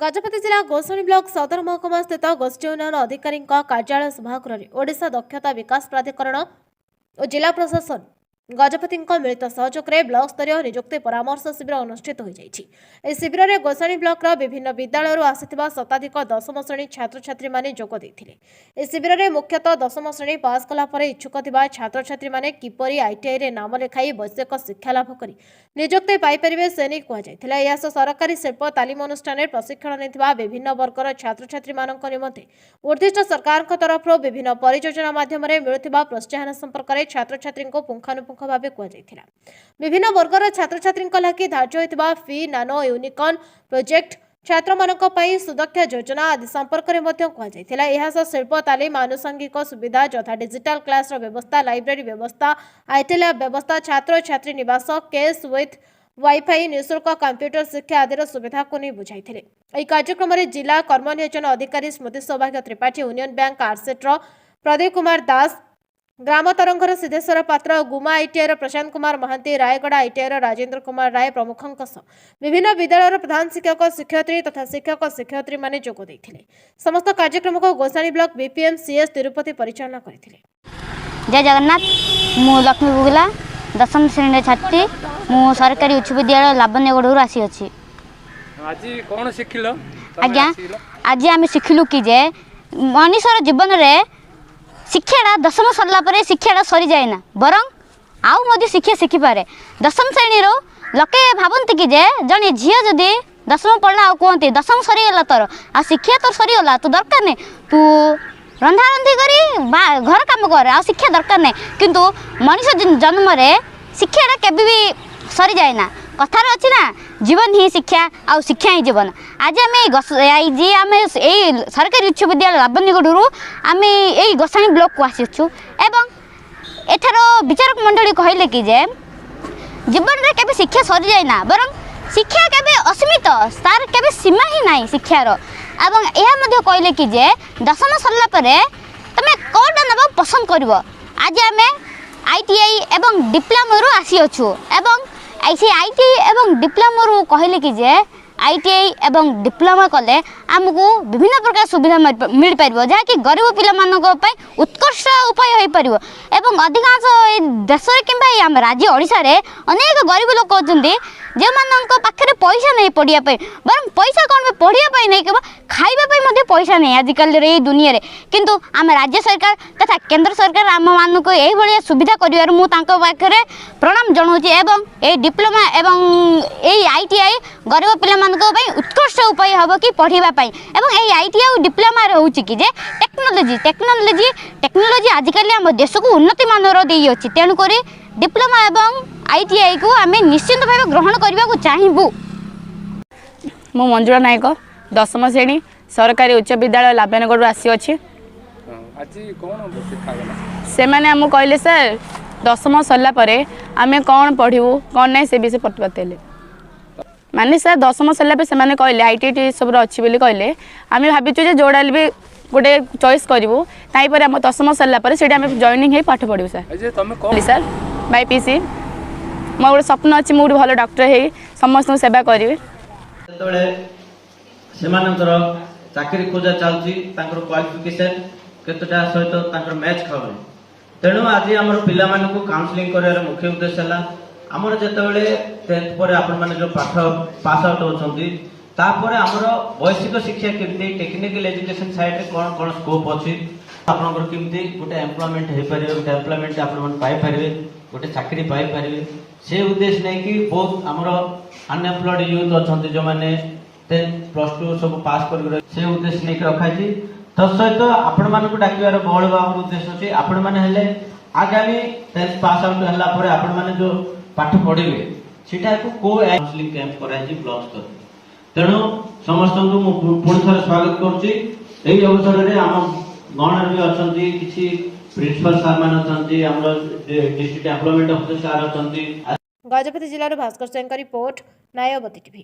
ଗଜପତି ଜିଲ୍ଲା ଗୋସାଣୀ ବ୍ଲକ ସଦର ମହକୁମା ସ୍ଥିତ ଗୋଷ୍ଠୀ ଉନ୍ନୟନ ଅଧିକାରୀଙ୍କ କାର୍ଯ୍ୟାଳୟ ସଭାଗୃହରେ ଓଡ଼ିଶା ଦକ୍ଷତା ବିକାଶ ପ୍ରାଧିକରଣ ଓ ଜିଲ୍ଲା ପ୍ରଶାସନ ଗଜପତିଙ୍କ ମିଳିତ ସହଯୋଗରେ ବ୍ଲକ ସ୍ତରୀୟ ନିଯୁକ୍ତି ପରାମର୍ଶ ଶିବିର ଅନୁଷ୍ଠିତ ହୋଇଯାଇଛି। ଏହି ଶିବିରରେ ଗୋସାଣୀ ବ୍ଲକର ବିଭିନ୍ନ ବିଦ୍ୟାଳୟରୁ ଆସିଥିବା ଶତାଧିକ ଦଶମ ଶ୍ରେଣୀ ଛାତ୍ରଛାତ୍ରୀମାନେ ଯୋଗ ଦେଇଥିଲେ। ଏହି ଶିବିରରେ ମୁଖ୍ୟତଃ ଦଶମ ଶ୍ରେଣୀ ପାସ୍ କଲା ପରେ ଇଚ୍ଛୁକ ଥିବା ଛାତ୍ରଛାତ୍ରୀମାନେ କିପରି ଆଇଟିଆଇରେ ନାମ ଲେଖାଇ ବୈଷୟିକ ଶିକ୍ଷା ଲାଭ କରି ନିଯୁକ୍ତି ପାଇପାରିବେ, ସେ ନେଇ କୁହାଯାଇଥିଲା। ଏହା ସହ ସରକାରୀ ଶିଳ୍ପ ତାଲିମ ଅନୁଷ୍ଠାନରେ ପ୍ରଶିକ୍ଷଣ ନେଇଥିବା ବିଭିନ୍ନ ବର୍ଗର ଛାତ୍ରଛାତ୍ରୀମାନଙ୍କ ନିମନ୍ତେ ଉଦ୍ଦିଷ୍ଟ ସରକାରଙ୍କ ତରଫରୁ ବିଭିନ୍ନ ପରିଯୋଜନା ମାଧ୍ୟମରେ ମିଳୁଥିବା ପ୍ରୋତ୍ସାହନ ସମ୍ପର୍କରେ ଛାତ୍ରଛାତ୍ରୀଙ୍କୁ ପୁଙ୍ଖାନୁପୁଙ୍ଖ ଭାବେ କୁହାଯାଇଥିଲା। ବିଭିନ୍ନ ବର୍ଗର ଛାତ୍ରଛାତ୍ରୀଙ୍କ ଲାଗି ଧାର୍ଯ୍ୟ ହୋଇଥିବା ଫି, ନାନୋ ୟୁନିକର୍ନ ପ୍ରୋଜେକ୍ଟ, ଛାତ୍ରମାନଙ୍କ ପାଇଁ ସୁଦକ୍ଷ ଯୋଜନା ଆଦି ସମ୍ପର୍କରେ ମଧ୍ୟ କୁହାଯାଇଥିଲା। ଏହା ସହ ଶିଳ୍ପ ତାଲିମ ଆନୁଷଙ୍ଗିକ ସୁବିଧା ଯଥା ଡିଜିଟାଲ କ୍ଲାସର ବ୍ୟବସ୍ଥା, ଲାଇବ୍ରେରୀ ବ୍ୟବସ୍ଥା, IT lab ବ୍ୟବସ୍ଥା, ଛାତ୍ରଛାତ୍ରୀ ନିବାସ, କ୍ୟାଫେ ୱିଥ୍ ୱାଇଫାଇ, ନିଃଶୁଳ୍କ କମ୍ପ୍ୟୁଟର ଶିକ୍ଷା ଆଦିର ସୁବିଧାକୁ ନେଇ ବୁଝାଇଥିଲେ। ଏହି କାର୍ଯ୍ୟକ୍ରମରେ ଜିଲ୍ଲା କର୍ମ ନିୟୋଜନ ଅଧିକାରୀ ସ୍ମୃତି ସୌଭାଗ୍ୟ ତ୍ରିପାଠୀ, ୟୁନିୟନ ବ୍ୟାଙ୍କ ଆରସେଟିର ପ୍ରଦୀପ କୁମାର ଦାସ, ଗ୍ରାମ ତରଙ୍ଗର ସିଦ୍ଧେଶ୍ୱର ପାତ୍ର, ଗୁମା ଆଇଟିଆଇର ପ୍ରଶାନ୍ତ କୁମାର ମହାନ୍ତି, ରାୟଗଡ଼ା ଆଇଟିଆଇର ରାଜେନ୍ଦ୍ର କୁମାର ରାୟ ପ୍ରମୁଖଙ୍କ ସହ ବିଭିନ୍ନ ବିଦ୍ୟାଳୟର ପ୍ରଧାନ ଶିକ୍ଷକ, ଶିକ୍ଷୟିତ୍ରୀ ତଥା ଶିକ୍ଷକ ଶିକ୍ଷୟିତ୍ରୀମାନେ ଯୋଗ ଦେଇଥିଲେ। ସମସ୍ତ କାର୍ଯ୍ୟକ୍ରମକୁ Gosani block BPM CS Tirupati ପରିଚାଳନା କରିଥିଲେ। ଜୟ ଜଗନ୍ନାଥ। ମୁଁ ଲକ୍ଷ୍ମୀ ବୁଗୁଲା, ଦଶମ ଶ୍ରେଣୀର ଛାତ୍ରୀ। ମୁଁ ସରକାରୀ ଉଚ୍ଚ ବିଦ୍ୟାଳୟ ଲାବଣ୍ୟଗଡ଼ରୁ ଆସିଅଛି। ଆଜି କ'ଣ ଶିଖିଲ ତମେ? ଆଜ୍ଞା, ଆସିଲ? ଆଜି ଆମେ ଶିଖିଲୁ କି ଯେ ମଣିଷର ଜୀବନରେ ଶିକ୍ଷାଟା ଦଶମ ସରିଲା ପରେ ଶିକ୍ଷାଟା ସରିଯାଏ ନା, ବରଂ ଆଉ ମଧ୍ୟ ଶିକ୍ଷା ଶିଖିପାରେ। ଦଶମ ଶ୍ରେଣୀରୁ ଲୋକେ ଭାବନ୍ତି କି ଯେ ଜଣେ ଝିଅ ଯଦି ଦଶମ ପଢ଼ିଲା ଆଉ କୁହନ୍ତି, ଦଶମ ସରିଗଲା ତୋର, ଆଉ ଶିକ୍ଷା ତୋର ସରିଗଲା, ତୁ ଦରକାର ନାହିଁ, ତୁ ରନ୍ଧା ରନ୍ଧି କରି ବା ଘର କାମ କର, ଆଉ ଶିକ୍ଷା ଦରକାର ନାହିଁ। କିନ୍ତୁ ମଣିଷ ଜନ୍ମରେ ଶିକ୍ଷାଟା କେବେ ବି ସରିଯାଏ ନା। କଥାରେ ଅଛି ନା, ଜୀବନ ହିଁ ଶିକ୍ଷା ଆଉ ଶିକ୍ଷା ହିଁ ଜୀବନ। ଆଜି ଆମେ ଏଇ ଏଇ ଆମେ ଏଇ ସରକାରୀ ଉଚ୍ଚ ବିଦ୍ୟାଳୟ ଲାବଣ୍ୟଗଡ଼ରୁ ଆମେ ଏଇ ଗୋସାଣୀ ବ୍ଲକକୁ ଆସିଛୁ ଏବଂ ଏଠାର ବିଚାରକ ମଣ୍ଡଳୀ କହିଲେ କି ଯେ ଜୀବନରେ କେବେ ଶିକ୍ଷା ସରିଯାଏ ନା, ବରଂ ଶିକ୍ଷା କେବେ ଅସୀମିତ, ତାର କେବେ ସୀମା ହିଁ ନାହିଁ ଶିକ୍ଷାର। ଏବଂ ଏହା ମଧ୍ୟ କହିଲେ କି ଯେ ଦଶମ ସରିଲା ପରେ ତୁମେ କେଉଁଟା ନେବାକୁ ପସନ୍ଦ କରିବ। ଆଜି ଆମେ ଆଇଟିଆଇ ଏବଂ ଡିପ୍ଲୋମାରୁ ଆସିଅଛୁ ଏବଂ ସେ ଆଇଟିଆଇ ଏବଂ ଡିପ୍ଲୋମାରୁ କହିଲେ କି ଯେ ଆଇଟିଆଇ ଏବଂ ଡିପ୍ଲୋମା କଲେ ଆମକୁ ବିଭିନ୍ନ ପ୍ରକାର ସୁବିଧା ମିଳିପାରିବ, ଯାହାକି ଗରିବ ପିଲାମାନଙ୍କ ପାଇଁ ଉତ୍କର୍ଷ ଉପାୟ ହୋଇପାରିବ। ଏବଂ ଅଧିକାଂଶ ଏଇ ଦେଶରେ କିମ୍ବା ଏଇ ଆମ ରାଜ୍ୟ ଓଡ଼ିଶାରେ ଅନେକ ଗରିବ ଲୋକ ଅଛନ୍ତି, ଯେଉଁମାନଙ୍କ ପାଖରେ ପଇସା ନାହିଁ ପଢ଼ିବା ପାଇଁ। ବରଂ ପଇସା କ'ଣ ପାଇଁ, ପଢ଼ିବା ପାଇଁ ନାହିଁ, କେବଳ ଖାଇବା ପାଇଁ ମଧ୍ୟ ପଇସା ନାହିଁ ଆଜିକାଲିର ଏଇ ଦୁନିଆରେ। କିନ୍ତୁ ଆମ ରାଜ୍ୟ ସରକାର ତଥା କେନ୍ଦ୍ର ସରକାର ଆମମାନଙ୍କୁ ଏଇଭଳିଆ ସୁବିଧା କରିବାରୁ ମୁଁ ତାଙ୍କ ପାଖରେ ପ୍ରଣାମ ଜଣାଉଛି। ଏବଂ ଏଇ ଡିପ୍ଲୋମା ଏବଂ ଏଇ ଆଇଟିଆଇ ଗରିବ ପିଲାମାନଙ୍କ ପାଇଁ ଉତ୍କର୍ଷ ଉପାୟ ହେବ କି ପଢ଼ିବା ପାଇଁ। ଏବଂ ଏଇ ଆଇଟିଆଇ ଆଉ ଡିପ୍ଲୋମାରେ ହେଉଛି କି ଯେ ଟେକ୍ନୋଲୋଜି ଟେକ୍ନୋଲୋଜି ଟେକ୍ନୋଲୋଜି ଆଜିକାଲି ଆମ ଦେଶକୁ ଉନ୍ନତି ମାନର ଦେଇଅଛି। ତେଣୁକରି ଡିପ୍ଲୋମା ଏବଂ ଆଇଟିଆଇକୁ ଆମେ ନିଶ୍ଚିନ୍ତ ଭାବେ ଗ୍ରହଣ କରିବାକୁ ଚାହିଁବୁ। ମୁଁ ମଞ୍ଜୁଳା ନାୟକ, ଦଶମ ଶ୍ରେଣୀ, ସରକାରୀ ଉଚ୍ଚ ବିଦ୍ୟାଳୟ ଲାବଣ୍ୟଗଡ଼ରୁ ଆସିଅଛି। ହଁ, ଆଜି କ'ଣ ଶିଖାଗଲା? ସେମାନେ ଆମକୁ କହିଲେ ସାର୍, ଦଶମ ସରିଲା ପରେ ଆମେ କ'ଣ ପଢ଼ିବୁ, କ'ଣ ନାହିଁ, ସେ ବିଷୟରେ ବତେଇଲେ। ମାନେ ସାର୍, ଦଶମ ସରିଲା ପରେ ସେମାନେ କହିଲେ ଆଇଟିଆଇ ସବୁର ଅଛି ବୋଲି କହିଲେ। ଆମେ ଭାବିଛୁ ଯେ ଯେଉଁଟା ହେଲେ ବି ଗୋଟେ ଚଏସ୍ କରିବୁ, ତାପରେ ଆମ ଦଶମ ସରିଲା ପରେ ସେଇଠି ଆମେ ଜଏନିଂ ହେଇ ପାଠ ପଢ଼ିବୁ ସାର୍। ଆଜି ତମେ କ'ଣ ସାର୍, ବାଇପିସି। ମୋର ଗୋଟେ ସ୍ୱପ୍ନ ଅଛି, ମୁଁ ଗୋଟେ ଭଲ ଡକ୍ଟର ହେଇ ସମସ୍ତଙ୍କୁ ସେବା କରିବି। ଯେତେବେଳେ ସେମାନଙ୍କର ଚାକିରି ଖୋଜା ଚାଲୁଛି, ତାଙ୍କର କ୍ୱାଲିଫିକେସନ କେତେଟା ସହିତ ତାଙ୍କର ମ୍ୟାଚ୍ ଖାଉନି। ତେଣୁ ଆଜି ଆମର ପିଲାମାନଙ୍କୁ କାଉନସିଲିଂ କରିବାର ମୁଖ୍ୟ ଉଦ୍ଦେଶ୍ୟ ହେଲା, ଆମର ଯେତେବେଳେ ଟେନ୍ଥ ପରେ ଆପଣମାନେ ଯୋଉ ପାଠ ପାସ୍ ଆଉଟ୍ ହେଉଛନ୍ତି, ତାପରେ ଆମର ବୈଷୟିକ ଶିକ୍ଷା କେମିତି, ଟେକ୍ନିକାଲ ଏଜୁକେସନ ସାଇଡରେ କ'ଣ କ'ଣ ସ୍କୋପ୍ ଅଛି, ଆପଣଙ୍କର କେମିତି ଗୋଟେ ଏମ୍ପ୍ଲୟମେଣ୍ଟ ହେଇପାରିବ, ଗୋଟେ ଏମ୍ପ୍ଲୟମେଣ୍ଟ ଆପଣମାନେ ପାଇପାରିବେ, ଗୋଟେ ଚାକିରି ପାଇପାରିବେ, ସେ ଉଦ୍ଦେଶ୍ୟ ନେଇକି ବହୁତ ଆମର ଅନଏମ୍ପ୍ଲଏଡ ୟୁଥ୍ ଅଛନ୍ତି, ଯୋଉମାନେ ଟେନ୍ଥ, ପ୍ଲସ୍ ଟୁ ସବୁ ପାସ୍ କରିକି ସେ ଉଦ୍ଦେଶ୍ୟ ନେଇକି ରଖାଯାଇଛି। ତା ସହିତ ଆପଣମାନଙ୍କୁ ଡାକିବାର ବହୁଳ ଭାବରେ ଉଦ୍ଦେଶ୍ୟ ଅଛି, ଆପଣମାନେ ହେଲେ ଆଗାମୀ ଟେନ୍ଥ ପାସ୍ ଆଉଟ୍ ହେଲା ପରେ ଆପଣମାନେ ଯୋଉ ପାଠ ପଢିବେ, ସେଟାକୁ କୋଉ କାଉନସିଲିଂ କ୍ୟାମ୍ପ କରାଯାଇଛି ବ୍ଲକ ସ୍ତରରେ। ତେଣୁ ସମସ୍ତଙ୍କୁ ମୁଁ ପୁଣି ଥରେ ସ୍ୱାଗତ କରୁଛି। ଏହି ଅବସରରେ ଆମ ଗହଣରେ ବି ଅଛନ୍ତି କିଛି ପ୍ରିନ୍ସିପାଲ ସାର୍ ମାନେ ଅଛନ୍ତି, ଆମର ଡିଷ୍ଟ୍ରିକ୍ଟ ଏମ୍ପ୍ଲୟମେଣ୍ଟ ଅଫିସର ସାର୍ ଅଛନ୍ତି। ଗଜପତି ଜିଲ୍ଲାରୁ ଭାସ୍କର ସ୍ୱାଇଁଙ୍କ ରିପୋର୍ଟ, ନ୍ୟାୟବତୀ ଟିଭି।